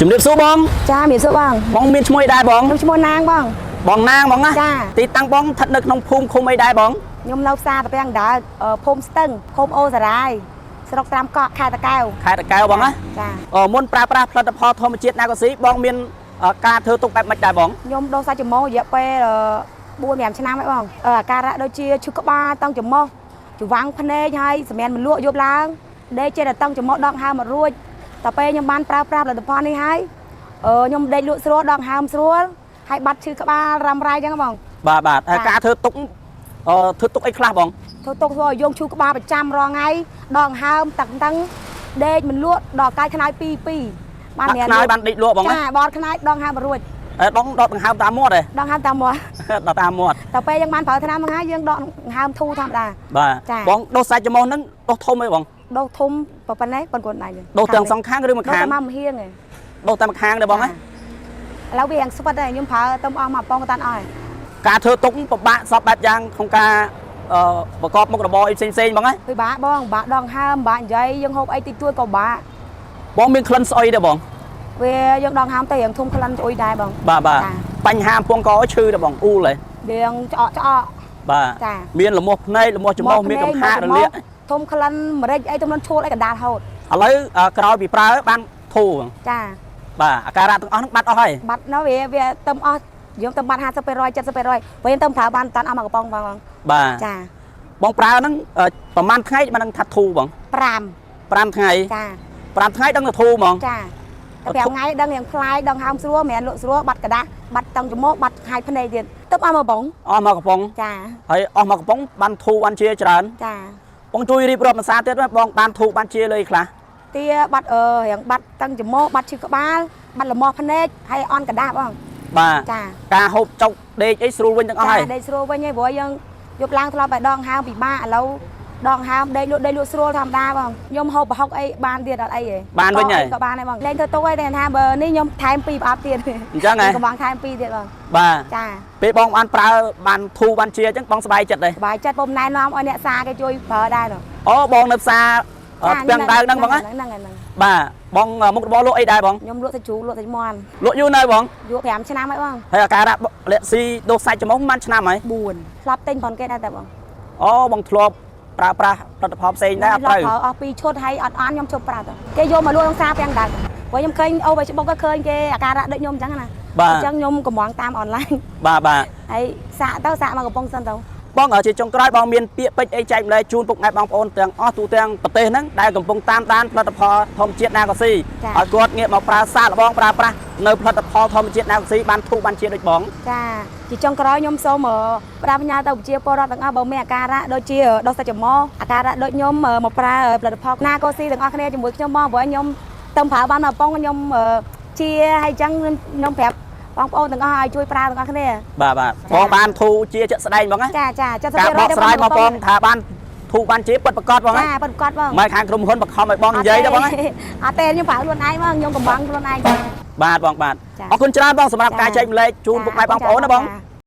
ជំរាបសួរបង ចាមានសួរបង បងមានឈ្មោះអីដែរបង ខ្ញុំឈ្មោះណាងបង បងណាងបងណា ចា ទីតាំងបងស្ថិតនៅក្នុងភូមិឃុំអីដែរបង ខ្ញុំនៅផ្សារតាពាំងដើកភូមិស្ទឹងភូមិអូសារាយស្រុកត្រាំកក់ខេត្តតាកែវ ខេត្តតាកែវបងណា ចា អមុនប្រើប្រាស់ផលិតផលធម្មជាតិណាកូស៊ីបងមានការធ្វើទុកបែបម៉េចដែរបង ខ្ញុំដោះសាច់ច្រមុះរយៈពេល4 5ឆ្នាំហើយបងអាការៈដូចជាឈឺក្បាលតង់ច្រមុះច្វាំងភ្នែកហើយសម្រានមលក់យប់ឡើងដេកចេះតែតង់ច្រមុះដកហើមមករួចតែពេលខ្ញុំបានប្រើប្រាស់ផលិតផលនេះហើយខ្ញុំដេកលក់ស្រួលដកហើមស្រួលហើយបាត់ឈឺក្បាលរ៉ាំរ៉ៃអញ្ចឹងបង បាទបាទហើយ ចា ការធ្វើទុកធ្វើទុកអីខ្លះបង ធ្វើទុកធ្វើឲ្យយើងឈឺក្បាលប្រចាំរាល់ថ្ងៃដងហើមតឹងតឹងដេកមិនលក់ដល់កាយខ្នើយ2 2 បាត់ខ្នើយបានដេកលក់បងណា ចាបត់ខ្នើយដងហើមរួច អឺបងដកដង្ហើមតាមមាត់ហ៎ ដងហើមតាមមាត់ ដល់តាមមាត់ តែពេលយើងបានប្រើថ្នាំហ្នឹងហើយយើងដកហើមធូរធម្មតា បាទ ចា បងដុសសាច់ច្រមុះហ្នឹងដុសធំអីបង ដុសធំប៉ុណ្ណេះប៉ុនគាត់ដៃ ដុសទាំងសងខាងឬមួយ ដុស ខាង តែមកមហៀងឯង ដុសតែមួយខាងទេបងណា ឥឡូវវាយ៉ាងស្វិតហើយខ្ញុំប្រើទៅអស់មកប៉ុងតាន់អស់ហើយ ការធ្វើទុកពិបាកសពបែបយ៉ាងក្នុងការអឺប្រកបមុខរបរអីផ្សេងផ្សេងៗបងណា ពិបាកបងពិបាកដងហើមពិបាកនិយាយយើងហូបអីតិចតួចក៏ពិបាក បងមានក្លិនស្អុយទេបង វាយើងដងហើមទៅរៀងធំក្លិនស្អុយដែរបង បាទបាទ ចា បញ្ហាអំពងកឈឺទេបងអ៊ូលហ៎ រៀងច្អកច្អក បាទ ចា មានលមាស់ភ្នែកលមាស់ច្រមុះមានកំហាករលាក ធំក្លិនម្រេចអីធំក្លិនឈួលអីកណ្ដាលហូត ឥឡូវក្រោយពីប្រើបានធូរបង ចា បាទអាការៈទាំងអស់ហ្នឹងបាត់អស់ហើយ បាត់នៅវាវាទៅអស់យើងទៅបាត់50% 70%ព្រោះយើងទៅប្រើបានតាន់អស់មកកំប៉ុងបងបង បាទ ចា បងប្រើហ្នឹងប្រហែលថ្ងៃបាននឹងថាធូរបង 5 5ថ្ងៃ ចា 5ថ្ងៃដឹងថាធូរហ្មង ចាតែ5ថ្ងៃដឹងយ៉ាងប្លែកដឹងហើមស្រួលមិនមែនលក់ស្រួលបាត់กระដាស់បាត់តឹងច្រមុះបាត់ហាយភ្នែកទៀតទៅអស់មកបង អស់មកកំប៉ុង ចា ហើយអស់មកកំប៉ុងបានធូរបានជាច្រើន ចា បងជួយរៀបរាប់ភាសាទៀតណាបងបានធូរបានជាលើខ្លះ ទាបាត់រៀងបាត់តឹងច្រមុះបាត់ឈឺក្បាលបាត់លមាស់ភ្នែកហើយអន់กระដាស់បង បាទ ចា ការហូបចុកដេកអីស្រួលវិញទាំងអស់ហើយ ចាដេកស្រួលវិញហើយព្រោះយើងយប់ឡើងធ្លាប់តែដងហើមពិបាកឥឡូវដងហើមដេកលក់ដេកលក់ស្រួលធម្មតាបងខ្ញុំហូបប្រហុកអីបានទៀតអត់អីទេ បានវិញហើយ ក៏បានដែរបងលេងធ្វើទុកហើយតែថាបើនេះខ្ញុំថែមពីរប្រអប់ទៀត អញ្ចឹងហ៎ កំងថែមពីរទៀតបង បាទ ចា ពេលបងបានប្រើបានធូរបានជាអញ្ចឹងបងសប្បាយចិត្តទេ សប្បាយចិត្តពុំណែនាំឲ្យអ្នកសាគេជួយប្រើដែរនោះ អូបងនៅផ្សារពាំងដើងហ្នឹងបងណា ហ្នឹងហ្នឹង បាទបងមុខរបរលក់អីដែរបង ខ្ញុំលក់សាច់ជ្រូកលក់សាច់មាន់ លក់យូរនៅបង លក់5ឆ្នាំហើយបង ហើយអាការៈលាក់ស៊ីដូសសាច់ច្រមុះប៉ុន្មានឆ្នាំហើយ 4ធ្លាប់ទិញផងគេដែរតែបង អូបងធ្លាប់ប្រើប្រាស់ផលិតផលផ្សេងដែរអត់ត្រូវ ប្រើអស់2ឈុតហើយអត់អន់ខ្ញុំជប់ប្រើទៅគេយកមកលក់ក្នុងផ្សារពាំងដើងព្រោះខ្ញុំឃើញអូ Facebook ក៏ឃើញគេអាការៈដូចខ្ញុំអញ្ចឹងណា បាទ អញ្ចឹងខ្ញុំកំងតាមអនឡាញ បាទបាទ ហើយសាកទៅសាកមកកំប៉ុងសិនទៅ បងជាចុងក្រោយបងមានពាក្យពេចន៍អីចែកម្លែកជូនពុកម៉ែបងប្អូនទាំងអស់ទូទាំងប្រទេសហ្នឹងដែលកំពុងតាមដានផលិតផលធម្មជាតិណាកូស៊ីឲ្យគាត់ងាកមកប្រើសាកល្បងប្រើប្រាស់នៅផលិតផលធម្មជាតិណាកូស៊ីបានធូរបានជាដូចបង ចាជាចុងក្រោយខ្ញុំសូមផ្ដាំផ្ញើទៅប្រជាពលរដ្ឋទាំងអស់បើមានអាការៈដូចជាដុសសាច់ច្រមុះអាការៈដូចខ្ញុំមកប្រើផលិតផលណាកូស៊ីទាំងអស់គ្នាជាមួយខ្ញុំមកព្រោះខ្ញុំទៅប្រើបានមកប៉ុងខ្ញុំជាហើយអញ្ចឹងខ្ញុំប្រាប់បងប្អូនទាំងអស់ឲ្យជួយប្រើទាំងអស់គ្នា បាទបាទបងបានធូរជាជាក់ស្ដែងបងណា ចាចា70% ការបកស្រាយមកបងថាបានធូរបានជាពិតប្រាកដបងណា ចាពិតប្រាកដបង មិនខាងក្រុមហ៊ុនបខំឲ្យបងនិយាយទេបងណា អត់ទេខ្ញុំប្រើខ្លួនឯងបងខ្ញុំកំងខ្លួនឯង បាទបងបាទ ចា អរគុណច្រើនបងសម្រាប់ ចា ការចែកម្លែកជូនពុកម៉ែបងប្អូនណាបង ចា